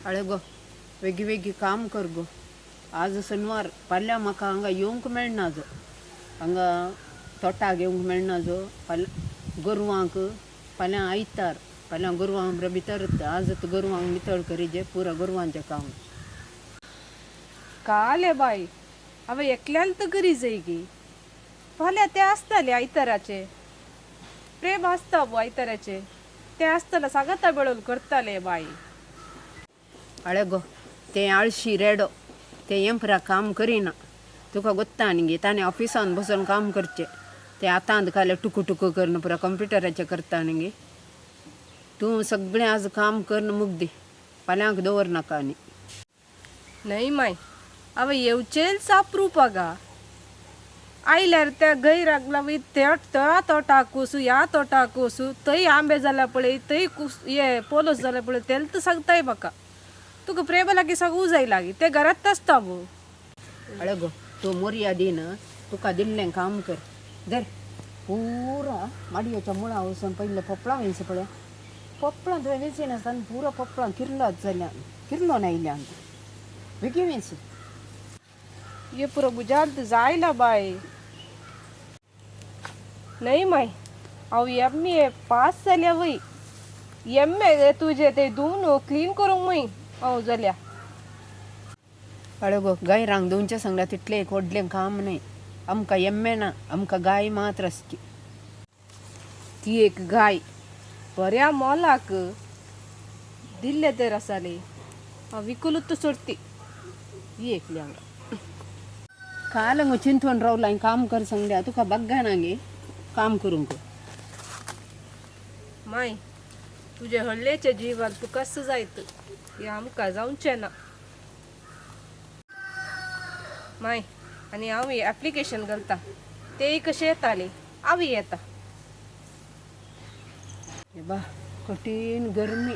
अळे गो वेगी वेगी काम कर गो. आज शनिवार फाल्यां म्हाका हांगा येवंक मेळना जो, हांगा तोटाक येवंक मेळना जो. फाल्यां गोरवांक, फाल्यां आयतार, फाल्यां गोरवांक भितर आज गोरवांक नितळ करीजे, पुरा गोरवांचें काम. काले बाय, हांवें एकल्यान तर करी जाय गी. फाल्यां तें आसतालें आयताराचें, प्रेम आसता गो आयताराचें, तें आसतना सांगाता मेळून करतालें बाय. अळे गो तें आळशी रेडो, तें हें काम करिना. तुका गोत्ता न्ही गे, ताणें ऑफिसान बसून काम करचें. तें आतां खालें टुकू टुकू करून पुरा कंप्युटराचें करता न्ही गे. तूं सगळें आज काम करून मुगदी, फाल्यांक दवर नाका. आनी न्हय माय, हांवें येवचेंच अप्रूप गा. आयल्यार त्या गैराक लागून त्या तोटाक वचूं ह्या तोटाक वचूं, थंय आंबे जाल्या पळय, थंय कुस हे पोलोस जाल्या पळय, तेल तर सांगताय म्हाका. तुका प्रेमा लागीं सांगूं जाय लागीं, तें घरांत आसता गो. अळे गो तूं मोरया दीन, तुका दिल्लें काम कर. धर पुरा माडयेच्या मुळां वचून पयलें पोपळां वेंच पळय. पोपळां तुवें वेंचिनासतना पुरो पोपळां किर्लोत जाल्या, किर्लोन आयल्या. बेगीन वेंच. ये पुरो बुजांत जायना बाय. न्हय माय, हांव एम ए पास जाल्या वय, एम ए तुजें तें धुवन क्लीन करूंक मय हांव जाल्या. अळे गो गायरांक धुवचें सांगल्यार तितलें एक व्हडलें काम न्हय. आमकां एम ए ना, आमकां गाय मात्र आसची. ती एक गाय बऱ्या मोलाक दिल्ले तर आसाली, हांव विकूनच सोडती ही एकली हांगा. काल हांगा चिंतून रावलां, काम कर सांगल्या तुका बग्गाना गे काम करूंक. माय, तुजे हळ्ळेच्या जिवान तूं कसं जायत, हें आमकां जावचें ना माय. आनी हांव एप्लिकेशन घालता, तेय कशें येतालें हांव येता. हे बा कठीण गरमी,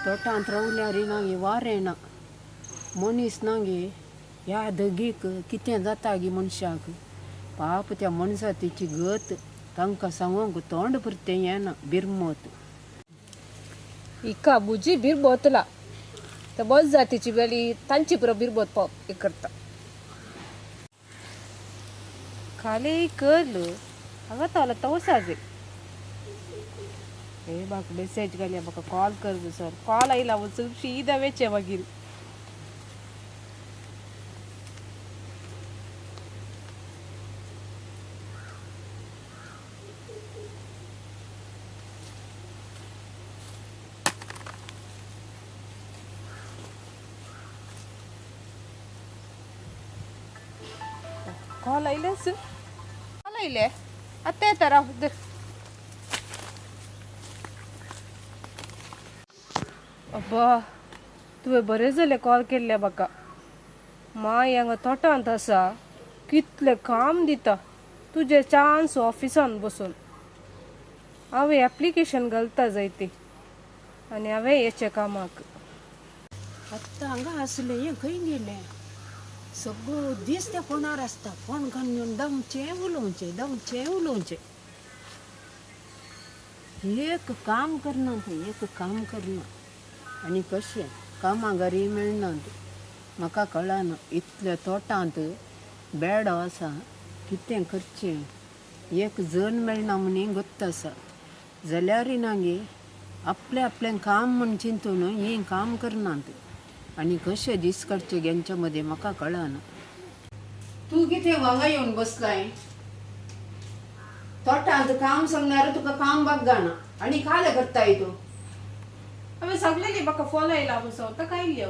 तोटांत रावल्यार ना गे वारें ना, मनीस ना गे ह्या धगीक कितें जाता गे मनशाक. पाप त्या मनशातीची गत तांकां सांगूंक तोंड पुरतें येना बिरमत. हिका बुजी बिरबोतला तर बस जातीची बेली तांची पुरो बिरबोत पाव हे करता. खाली करल हांगा ताला तवसाचे. हे म्हाका मेसेज घालया, म्हाका कॉल कर सर. कॉल आयला वचून शीदा वेचे मागीर. कॉल आयलेच, कॉल आयले आतां येता, राव धर. अब्बा, तुवें बरें जालें कॉल केल्लें म्हाका. माय हांगा तोटांत आसा, कितलें काम दिता तुजें चान्स ऑफिसान बसून. हांवें एप्लिकेशन घालता जायती आनी हांवें येचें कामाक. आत्तां हांगा आसलें हें खंय गेलें? सगळो दीस त्या फोनार आसता, फोन घेवन दमचें उलोवचें, दमचें उलोवचें. एक काम करना तें, एक काम करना. आनी कशें कामां घरी मेळना म्हाका कळना. इतल्या तोटांत बेडो आसा, कितें करचें, एक जण मेळना म्हूण गोत्त आसा. जाल्यारय ना गे आपलें आपलें काम म्हूण चिंतून हें काम करनात. आनी कशें दीस काडचे हेंच्या मदीं म्हाका कळना. तूं कितें हांगा येवन बसलाय? तोटांत काम सांगल्यार तुका काम बग्गाना आनी कालें करताय तूं? हांवें सांगलेली म्हाका फोन आयला म्हूण ताका आयल्यो.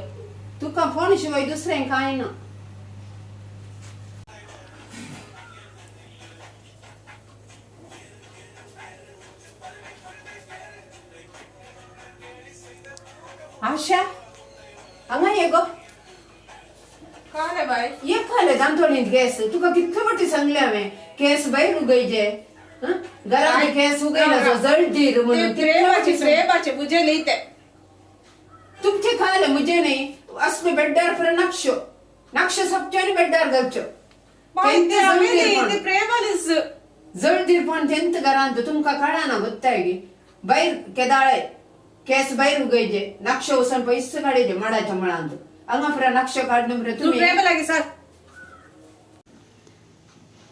तुका फोन शिवाय दुसरें कांय ना. आशा हांगा ये गो. कालें बाय? एक खालें दांतोळींत गॅस. तुका कितले फावटी सांगलें हांवें केस भायर उगयचे, घरांत केस उगयना जो जळदीर म्हणून. प्रेमाचे प्रेमाचे मुझे नाही ते. तुमचे खाले मुझे नाही. असले बेड्डार पुरा नक्षो नक्षो सोपच्यो आनी बेड्डार घालच्यो. प्रेमालीच जळदीरपण तेंत घरांत तुमकां कळना गोत्ताय गे. भायर केदाळे केस भायर उगयजे नक्षो वचून पयस काडयजे माडाच्या मळांत हांगा पुरा नक्षो काडून पुरा तूं तुमी प्रेम लागी सर.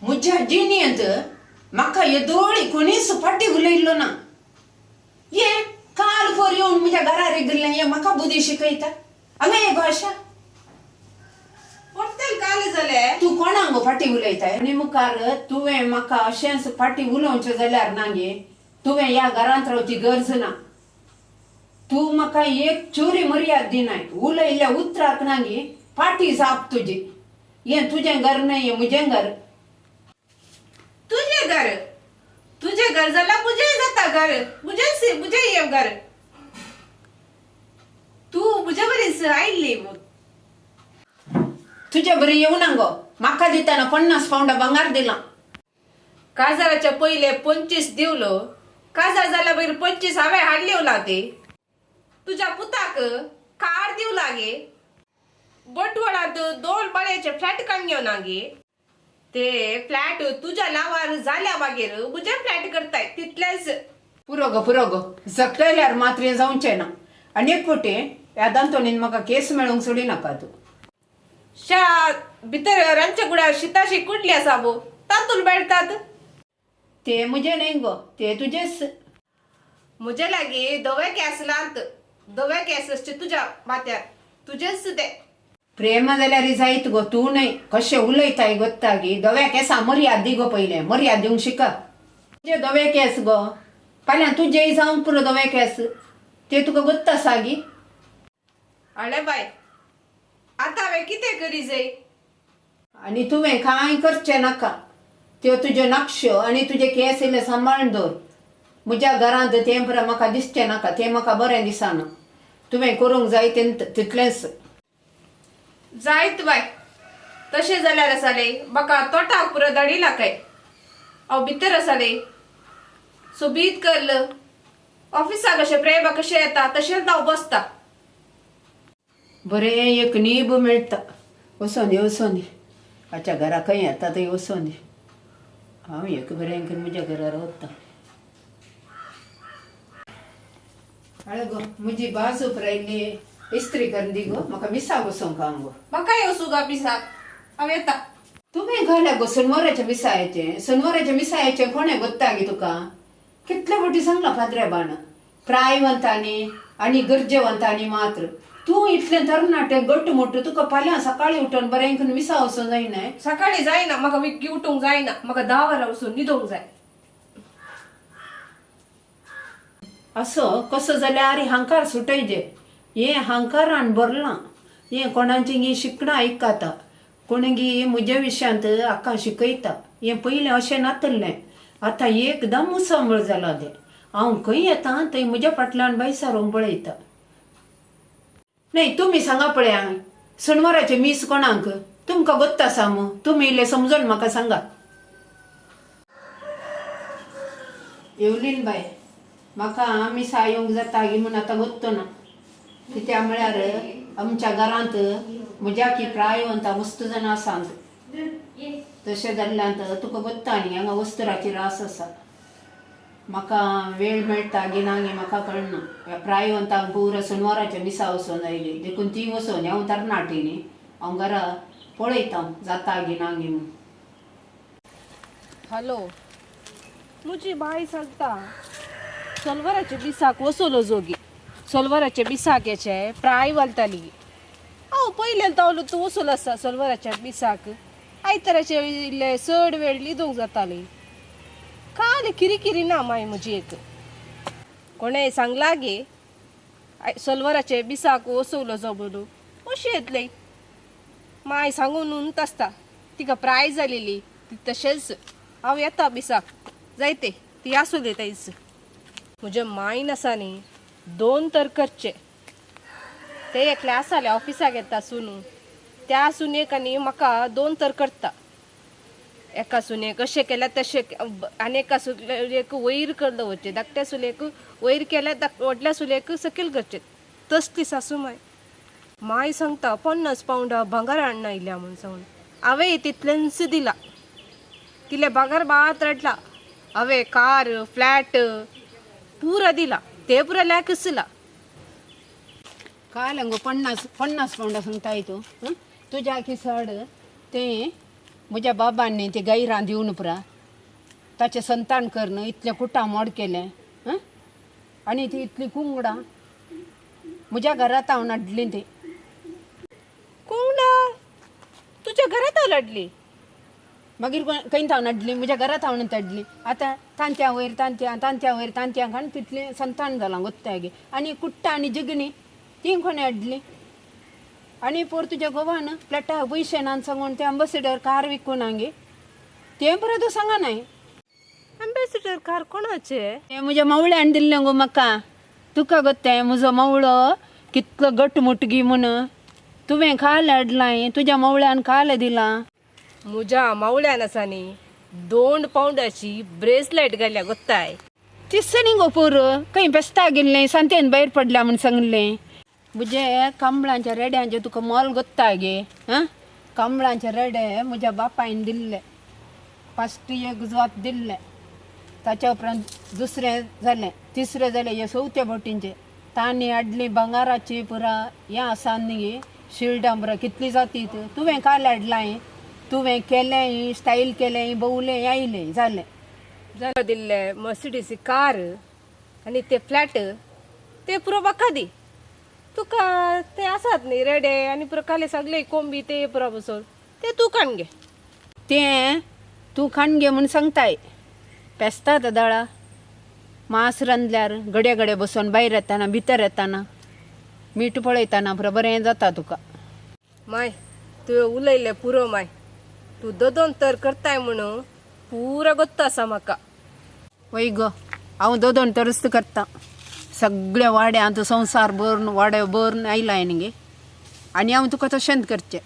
म्हज्या जिणेंत म्हाका येदोळी कोणीच फाटी उलयल्लो ना. ये काल फोर येवन म्हज्या घरा रिगिल्लें हे म्हाका बुद्धी शिकयता हांगा हे गो आशा. परतेल काल जाले. तूं कोणाक गो फाटी उलयताय आनी मुखार तुवें म्हाका अशेंच फाटी उलोवचें जाल्यार ना गे तुवें ह्या घरांत रावची गरज ना. तूं म्हाका एक चोरी मर्याद दिनाय उलयल्ल्या उतराक ना गे फाटी जाप तुजी. हें तुजें घर न्हय हें म्हजें घर. तुजें घर तुजें घर जाल्यार म्हजें जाता घर म्हजें म्हजें हें घर. तूं म्हजे बरीच आयिल्ली. तुजे बरी येवना गो म्हाका दितना 50 पावंडा भांगर दिलां. काजाराच्या पयले 25 दिवलो काजार जाल्या मागीर 25 हांवें हाडली ना ते. तुज्या पुताक कार दिवं लागे बंटवाळांत 2 माळ्याचे फ्लॅट काडून घेवना गे. ते फ्लॅट तुज्या नांवार जाल्या मागीर म्हजे फ्लॅट करताय तितलेंच. पुरो गो पुरो गो जगटल्यार मात्र जावचें ना. आनी एक फावटी ह्या दांतोनीन म्हाका केस मेळोवंक सोडी नाका तूं. शा भितर रांदच्या कुड्यार शिताशी कुडली आसा गो तातूंत मेळटात. ते म्हजें न्हय गो ते तुजेच. म्हजे लागीं धवे केंस लांत धवे केंस आसचे तुज्या माथ्यार तुजेच ते. प्रेम जाल्यार जायत गो तूं न्हय कशें उलयताय गोत्तागी धव्या केंसां मर्याद दी गो पयलें मर्याद दिवंक शिक. तुजे धवे केंस गो फाल्यां तुजेय जावंक पुरो धवे केंस ते तुका गोत्त आसा गी. अळे बाय आतां हांवें कितें करी जाय. आनी तुवें कांय करचें नाका त्यो तुज्यो नक्षो आनी तुजे केंस इल्ले सांबाळून दवर. म्हज्या घरांत तें पुरो म्हाका दिसचें नाका तें म्हाका बरें दिसना. तुवें करूंक जाय तें तितलेंच. जायत बाय तशें जाल्यार आसाले म्हाका तोटाक पुरो धाडिला काय हांव भितर आसाले सोबीत करल ऑफिसाक कशें प्रेमा कशें येता तशेंच हांव बसता. बरें एक नीब मेळटा वचोन दी वचोन दी हाच्या घरा खंय येता थंय वचोन दी. हांव एक बरें करून म्हज्या घरा रावता. हय गो म्हजी बाजू पुरायल्ली इस्त्री करून दी गो म्हाका मिसाक वचोंक हांव गो. म्हाका येवसू गा मिसाक हांव येता. तुवें घाल्या गो सनवाराच्या मिसायाचें सनवाराच्या मिसायाचें कोणें गोत्ता गे तुका. कितले फावटी सांगलां पाद्रेबान प्रायवंतांनी आनी गरजेवंतांनी मात्र तूं इतलें तरणाटें घट मोटू तुका फाल्यां सकाळीं उठून बरें करून मिसा वचूंक जायना. सकाळीं जायना म्हाका विग्गी उठूंक जायना म्हाका 10 वरां वचून न्हिदोंक जाय. असो कसो जाल्यार हांकार सुटयजे. हें हांकारान भरलां हें कोणाचें गी शिकणां आयकता कोणगी म्हज्या विशयांत हाका शिकयता. हें पयलें अशें नातल्लें आतां एकदम उसंबळ जालां तें. हांव खंय येता थंय म्हज्या फाटल्यान बाय सारोवंक पळयता. न्हय तुमी सांगा पळया सणवाराचें मीस कोणाक तुमकां गोत्त आसा मू तुमी इल्लें समजून म्हाका सांगा. येवलीन बाय म्हाका मिसा येवंक जाता गी म्हूण आतां गोत्तो ना. कित्याक म्हळ्यार आमच्या घरांत म्हज्या की प्रायवंता मस्त जाणां आसात तशें जाल्ल्यान तुका गोत्ता न्ही हांगा वस्तुराची रास आसा. म्हाका वेळ मेळटा गी ना गी म्हाका कळना. ह्या प्रायवंतांक पुरो सणवाराच्या मिसा वचोन आयली देखून ती वचोन हांव तरणाटी न्ही हांव घरा पळयता जाता गी ना गी म्हूण. हॅलो म्हजी बाय सांगता सलवाराचे मिसाक वसलो जोगी सलवाराचे मिसाक येचे प्राय घालताली. हांव पयल्यान तावलो तूं वसलो आसा सलवाराच्या मिसाक आयताराचे इल्ले चड वेळ न्हिदूंक जाताली. काल किरिकिरी ना माय म्हजी एक कोणें सांगला गे सलवाराचे मिसाक वसवलो जो म्हणून अशी येतली माय सांगून उंत आसता. तिका प्राय जालेली ती तशेंच हांव येता मिसाक जायते ती आसूं दे थंयच. म्हज्या मायन आसा न्ही 2 तर करचे ते एकले आसाले ऑफिसाक येता सुनू त्या सुनेक आनी म्हाका 2 तर करता. एका सुनेक अशें केल्यार तशें आनी एका सुनेक वयर कर दवरचें धाकट्या सुनेक वयर केल्यार व्हडल्या सुनेक सकयल करचें तसली सासू माय. माय सांगता 50 पावंडा भांगर हाडून आयल्या म्हूण सांगून हांवें तितलेंच दिलां. तिले भांगर मात रडला हांवें कार फ्लॅट पुरा दिला ते पुरा लॅकसला. काल गो 50 50 पावंडा सांगताय तूं, हं? तुज्या की चड तें म्हज्या बाबांनी ते गैरां दिवन पुरा ताचें संतान करून इतलें कुटां मोड केलें, हं? आनी ती इतलीं कुंगडां म्हज्या घरांत हांव हाडलीं ती. कुंगडा तुज्या घरात हांव हाडली? मागीर खंय थावन हाडली? म्हज्या घरांत हांव हाडली. आतां तांत्या वयर तांत्या, तांत्या वयर तांत्या घालून तितलें संतान जालां गोत्तागे. आनी कुट्टां आनी जिगणी तीं कोणें हाडली? आनी पोर तुज्या घोवान फ्लॅटा पयशे ना सांगून ते अंबेसिडर कार विकून गे, तें बरें तूं सांगा नाय. अँबॅसिडर कार कोणाचे? तें म्हज्या मावळ्यान दिल्लें गो म्हाका. तुका गो तें म्हजो मावळो कितलो घट मुटगी म्हूण. तुवें काल हाडलां, तुज्या मावळ्यान काल दिलां. म्हज्या मावळ्यान आसा न्ही 2 पावंडाची ब्रेसलेट घाल्या, गोत्ताय? तिसणी गो पोर खंय बेस्ता गेल्लें, सांतेन भायर पडल्या म्हूण सांगलें. म्हजे कमळांच्या रेड्यांचे तुका मोल गोत्ता गे. हां, कमळांचे रेडे म्हज्या बापायन दिल्ले. फस्ट एक जात दिल्लें, ताच्या उपरांत दुसरें जालें, तिसरें जालें, हे चवथ्या बोटींचे तांणी हाडली भांगाराची पुरा. हें आसा न्ही शिल्डां पुरा कितली जाती. तुवें काल हाडलां, तुवें केलें स्टायल केलें, बोवलें आयलें जालें. जालें दिल्ले मर्सिडीस कार आनी ते फ्लॅट ते पुरो म्हाका दी. तुका ते आसात न्ही रेडे आनी पुरो काले सगळे कोंबी ते पुरो बसून ते तूं काण घे. तें तूं खाण घे म्हूण सांगताय. पेसतात दळा मांस रांदल्यार गडे गडे बसून भायर येताना भितर येताना मीठ पळयताना पुरो बरें जाता तुका. माय, तुवें उलयलें पुरो माय. तूं दोदोन तर करताय म्हणून पुरो गोत्तो आसा म्हाका. वय गो, हांव दोदोन तरच करता. सगळे वाड्यांत संवसार भरून वाडे भरून आयला न्ही गे, आनी हांव तुका तशेंच करचें.